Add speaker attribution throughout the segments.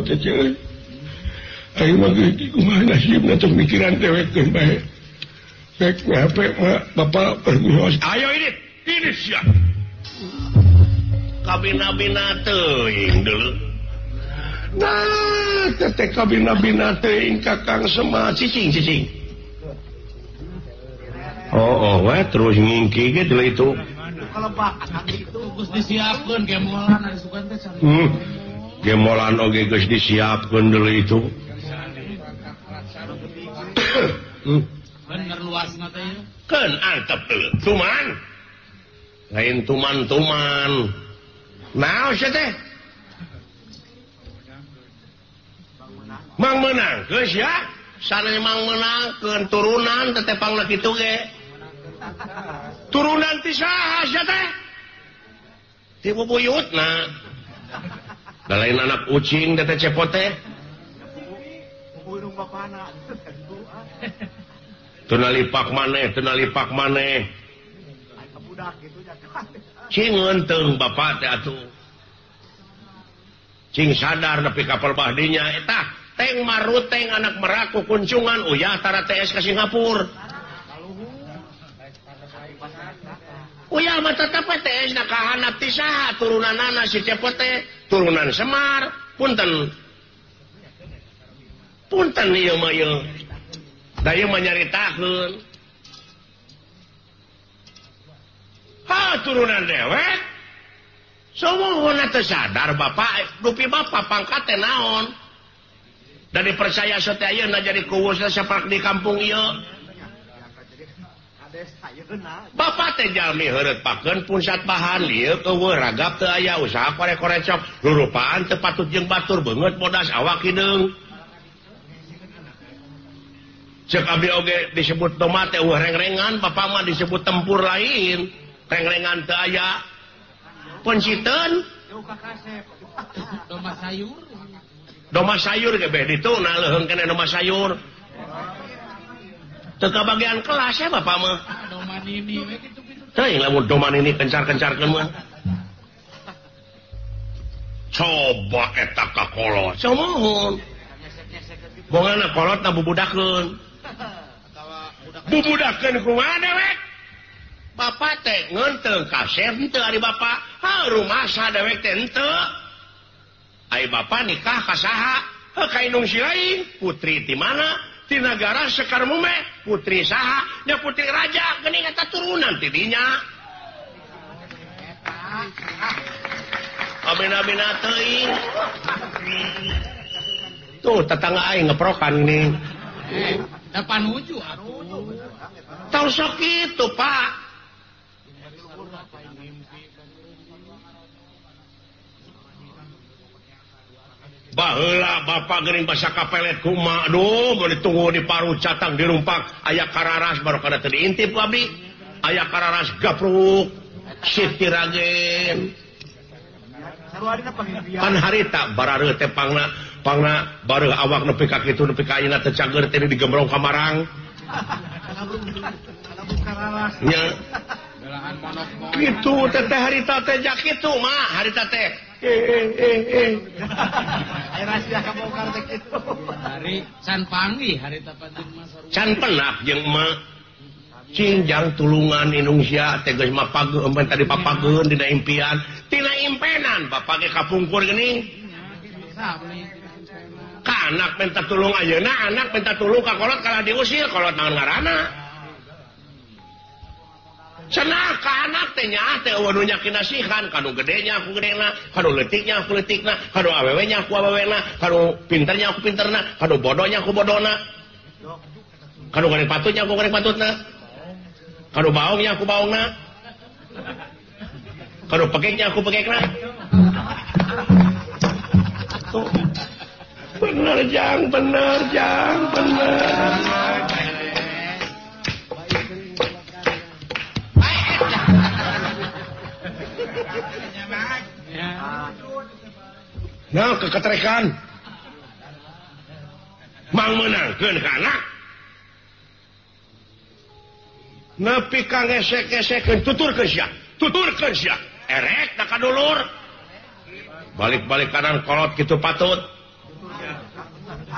Speaker 1: Cece. Aing mah geus kumaha nasibna tong mikiran dewek geus bae. Rek HP mah bapak pergunos.
Speaker 2: Ayo ini, ini sia. Kabina-bina teuing deuleu.
Speaker 1: Nah, teteh kabina-bina teuing Kakang Semar
Speaker 2: cicing cicing. Oh, oh, weh terus ngingki ge deuleu itu.
Speaker 3: Geus disiapkeun gemolan ari sugan teh.
Speaker 2: Gemolan oge geus disiapkeun deuleu itu.
Speaker 3: Bener luasna teh ieu.
Speaker 2: Keun antep deuleu. Tuman. Lain tuman-tuman. Naon sia teh? Mang meunang geus ya. Sana mang meunangkeun turunan teh pangna kitu ge. Turunan ti saha sia teh? Ti bubuyutna. Da lain anak ucing teh cepot teh. Teu nalipak maneh, teu nalipak maneh. Cing eunteng bapak teh atuh. Cing sadar nepi ka palbahdinya eta teng maruteng anak meraku kuncungan uyah tara TS ka Singapura. Uyah mah tetep TS na kahanap ti saha turunanana si cepot teh turunan Semar punten. Punten ieu mah ieu. Da ieu mah nyaritakeun. Ha turunan dewek. Sumuhunna teu sadar bapak dupi bapak pangkat teh naon. Da dipercaya teh ayeuna jadi kuwusna sapak di kampung ieu. Bapak teh jalmi heureut pakeun punsat bahan lieu eueuh ragap teu aya usaha korek-korecok rurupaan teu patut jeung batur beungeut bodas awak hideung. Ceuk abdi oge disebut tomat teh eueuh rengrengan bapak mah disebut tempur lain. Rengrengan teu aya. Penciteun
Speaker 3: doma sayur.
Speaker 2: Doma sayur ge beh ditu na leuheung keneh doma sayur. Teu kabagian kelas ya bapak mah.
Speaker 3: Doma nini we kitu-kitu.
Speaker 2: Teuing lamun doma nini kencar-kencarkeun mah. Coba eta ka kolot. Sumuhun. Bongana kolotna bubudakeun. Bubudakeun kumaha dewek? Bapak teh ngeunteung kasep henteu ari bapak. Ha rumasa dewek teh henteu. Ari bapak nikah ka saha? Heuh ka indung si lain. Putri ti mana? Ti nagara Sekar Mume. Putri saha? Nya putri raja geuning eta turunan ti dinya. Abina-bina teuing. Tuh tetangga aing ngeprokan geuning.
Speaker 3: Da panuju atuh.
Speaker 2: Tong sok kitu, Pak. Baheula bapak geuning basa kapelet kumaha aduh mun ditunggu di paru catang dirumpak aya kararas baru kada teu diintip abdi aya kararas gapruk Siti Ragen pan harita barareuh teh pangna pangna bareuh awak nepi ka kitu nepi ka ayeuna teh cager teh digembrong ka marang nya kitu teh harita teh ja kitu mah harita teh
Speaker 3: hari can panggih harita panjang mah
Speaker 2: can penak jeung emak cingjang tulungan Indonesia teh geus mah pageun tadi papageun dina impian tina impenan bapak ge kapungkur geuning ka anak minta tulung ayeuna anak minta tulung ka kolot kalah diusir kolot naon ngaranna cenah ka anak teh nyaah teh eueuh nu nyakinasihan kanu gedenya aku gedena kanu leutiknya aku leutikna kanu awewenya aku awewena kanu pinternya aku pinterna kanu bodohnya aku bodona kanu goreng patutnya aku goreng patutna kanu baongnya aku baongna kanu pekeknya aku pekekna. Tuh. Bener jang, bener jang, bener. Nah, keketrekan. Mang meunangkeun ka anak. Nepi ka ngesek-ngesekeun tuturkeun sia, tuturkeun sia. Erek da ka dulur. Balik-balik kanan kolot kitu patut.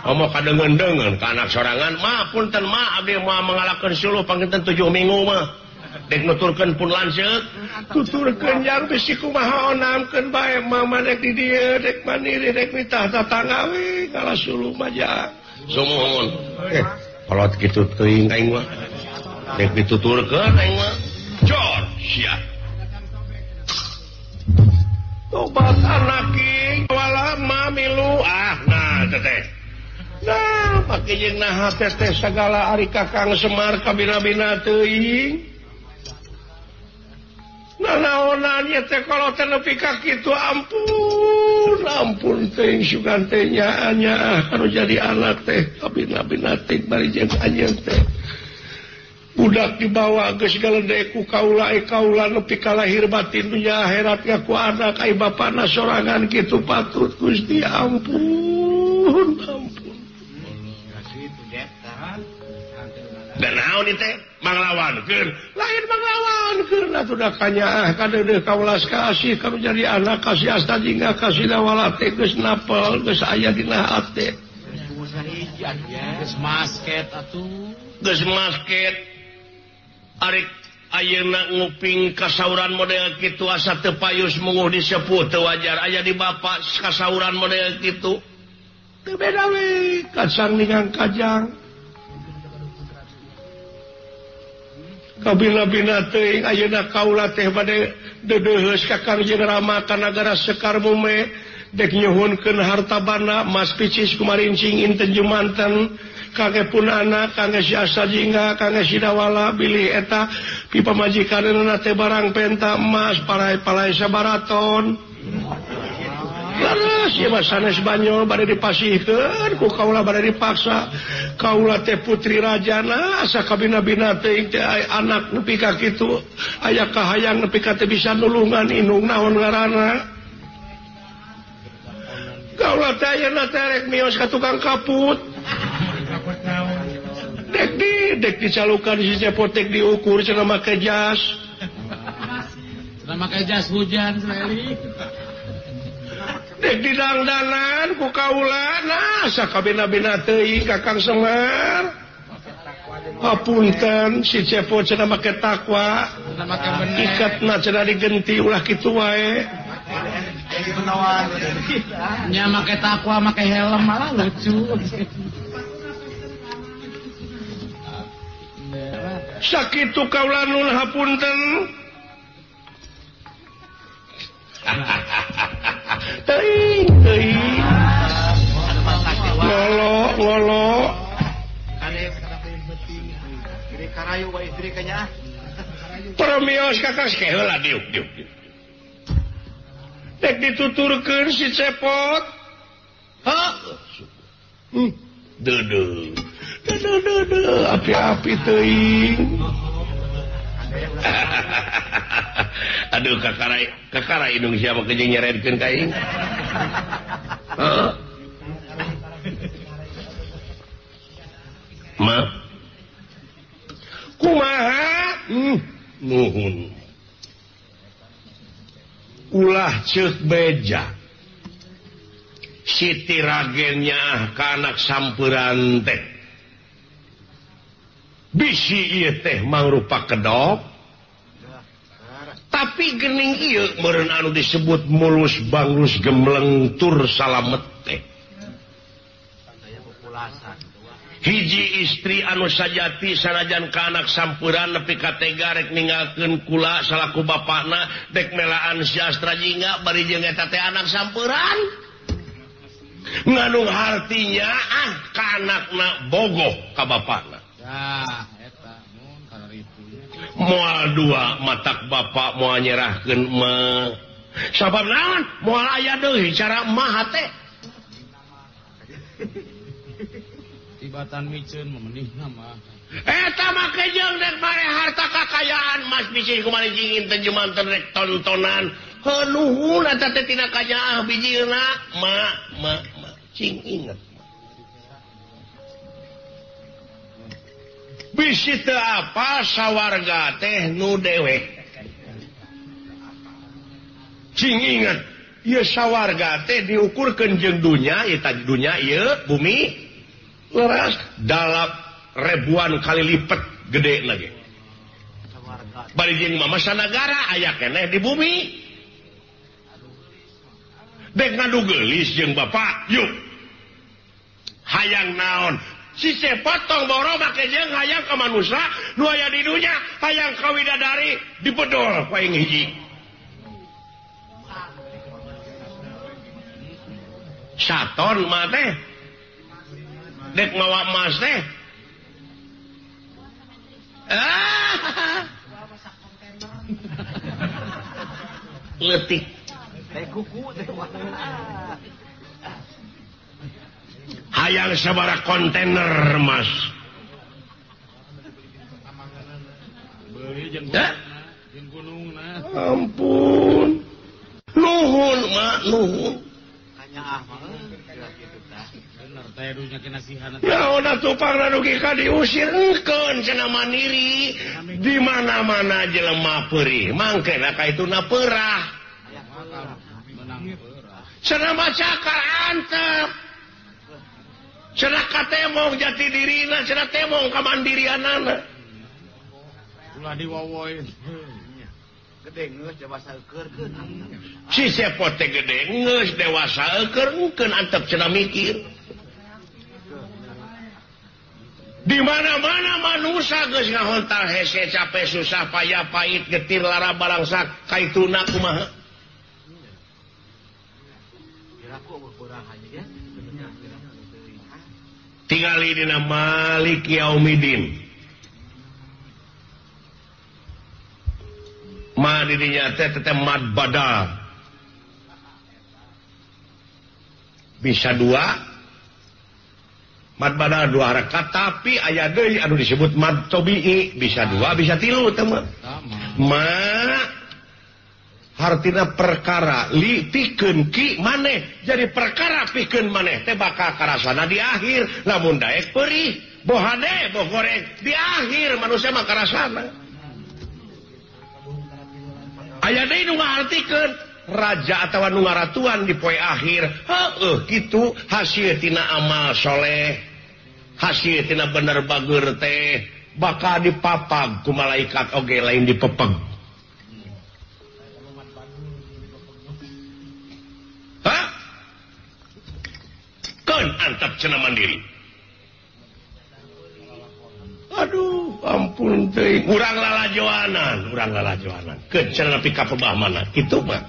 Speaker 2: Omo kadengeun-deungeun ka anak sorangan mah punten mah abdi moal mangalakeun suluh panginten 7 minggu mah. Dek nuturkeun pun lanceuk, tuturkeun jang bisi kumaha onamkeun bae mama dek di dieu dek mandiri dek mitah tatangga we ngalah suluh mah jang. Sumuhun. Kolot kitu teuing aing mah. Dek dituturkeun aing mah. Jor sia. Tobat anak wala mamilu ah nah teteh. Nah, pake jeung naha teteh sagala ari Kakang Semar kabina-bina teuing. Nah naonan ieu teh kalau teh nepi ka kitu ampun, ampun teuing sugan teh nyaah anu jadi anak teh kabina-bina teh bari jeung anjeun teh. Budak dibawa geus galendek ku kaula kaula nepi ka lahir batin dunya akhirat ngaku anak ai bapana sorangan kitu patut Gusti ampun, ampun. Dan naon ieu teh manglawankeun lain manglawankeun atuh da kanyaah kadeudeuh kaulas kasih kanu jadi anak kasih asta jingga kasih dawala teh geus napel geus aya dina hate
Speaker 3: geus masket atuh
Speaker 2: geus masket arek ayeuna nguping kasauran model kitu asa teu payus munguh disepuh teu wajar aya di bapak kasauran model kitu teu beda we kacang ningang kajang kabina-bina teuing ayeuna kaula teh bade deudeuheus ka Kangjeng Rama ka nagara Sekar Mume dek nyuhunkeun harta banda mas picis kumarincing inten jumanten kangge pun anak kangge si Asa Jingga kangge si Dawala bilih eta pipamajikanna teh barang penta emas palai-palai sabaraton laras ieu mah sanes banyol bade dipasihkeun ku kaula bade dipaksa kaula teh putri rajana asa kabina-bina teuing teh anak nepi ka kitu aya kahayang nepi ka teu bisa nulungan indung naon ngaranna kaula teh ayeuna teh rek mios ka tukang kaput dek di dek dicalukan si cepotek diukur cenah make jas
Speaker 3: cenah make jas hujan Sreli
Speaker 2: dek didangdanan ku kaula nah sakabina-bina teuing Kakang Semar hapunten si Cepot cenah make takwa ikatna cenah digenti ulah kitu wae
Speaker 3: nya make takwa make helm malah lucu
Speaker 2: sakitu kaula nun hapunten teuing teuing ngolo ngolo permios kakak heula diuk diuk dek dituturkeun si Cepot ha deudeuh deudeuh deudeuh api-api teuing. Aduh kakara indung siapa kejeng nyeredkeun ka aing. Heeh. Ma. Kumaha? Nuhun. Ulah ceuk beja. Siti Ragen nyaah ka anak samperan teh. Bisi ieu teh mangrupa kedok. Tapi gening ieu meureun anu disebut mulus banglus gemleng tur salamet teh. Hiji istri anu sajati sanajan ka anak sampuran nepi ka tega rek ninggalkeun kula salaku bapakna dek melaan si Astra Jingga bari jeung eta teh anak sampuran. Ngandung hartinya ah ka anakna bogoh ka bapakna.
Speaker 3: Tah eta mun kararitu.
Speaker 2: Moal dua matak bapak moal nyerahkeun mah. Sabab naon? Moal aya deui cara mah hate.
Speaker 3: Tibatan miceun memenihna mah.
Speaker 2: Eta mah kejeung dek mare harta kakayaan mas bisi kumaha jingin teh jumanten rek tontonan. Heuh nuhun eta teh tina kajaah bijilna ma ma ma cing inget. Bisi teu apa sawarga teh nu dewek. Cing inget, ieu sawarga teh diukurkeun jeung dunya, ieu tadi dunya ieu bumi. Leras dalam ribuan kali lipat gede lagi. Bari jeung mah sanagara aya keneh di bumi. Dek ngadu geulis jeung bapak, yuk. Hayang naon? Si sepotong boro make jeung hayang ka manusia nu aya di dunya, hayang ka widadari dipedol ku aing hiji. Saton mah teh dek mawa emas teh. Ah. Leutik. Hayang sabara kontainer mas. Ampun. Nuhun mak nuhun. Naon atuh pangna dugi ka diusir engkeun cenah mandiri. Di mana-mana jelema peurih mangkena ka ituna peurah. Cenah macakar antep. Cenah katemong jati dirina, cenah temong kamandirianana.
Speaker 3: Ulah diwawoy. Gede geus dewasa eukeurkeun.
Speaker 2: Si sepot teh gede geus dewasa eukeurkeun antep cenah mikir. Di mana-mana manusia geus ngahontal hese capek susah payah pahit getir lara balangsak kaituna kumaha. Tingali dina Malik Yaumidin. Ma didinya teh teh mad badal. Bisa dua. Mad badal dua harakat tapi aya deui anu disebut mad tobi'i, bisa dua bisa tilu teh mah. Ma hartina perkara li pikeun ki maneh jadi perkara pikeun maneh teh bakal karasana di akhir lamun daek perih boh hade boh goreng di akhir manusia mah karasana. Aya deui nu ngaartikeun raja atawa nu ngaratuan di poe akhir heueuh kitu hasil tina amal soleh hasil tina bener bager teh bakal dipapag ku malaikat oge lain dipepeg. Hah? Keun antap cenah mandiri. Aduh, ampun teuing. Urang lalajoanan, urang lalajoanan. Keun cenah nepi ka pebah mana? Kitu mah.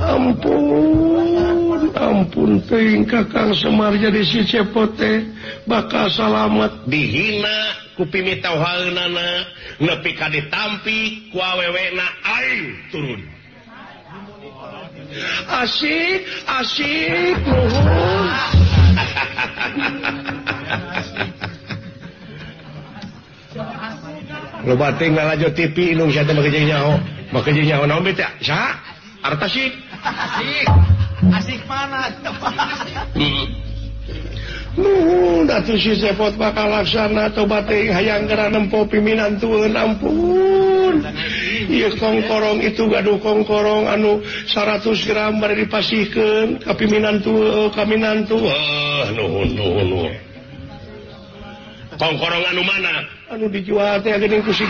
Speaker 2: Ampun, ampun teuing Kakang Semar jadi si Cepot teh bakal salamet dihina ku pimitauhaeunana nepi ka ditampi ku awewena aing turun. Asik, asik, nuhun. Loba teh ngalajo TV indung sia teh make jeung nyaho. Make jeung nyaho naon teh? Saha? Artasik.
Speaker 3: Asik. Asik mana?
Speaker 1: Nuhun atuh si Cepot bakal laksana tobat teh hayang geura nempo piminantueun ampun. Ieu kongkorong itu gaduh kongkorong anu 100 gram bari dipasihkeun ka piminantu ka minantu. Nuhun nuhun nuhun.
Speaker 2: Kongkorong anu mana?
Speaker 1: Anu dijual teh geuning ku si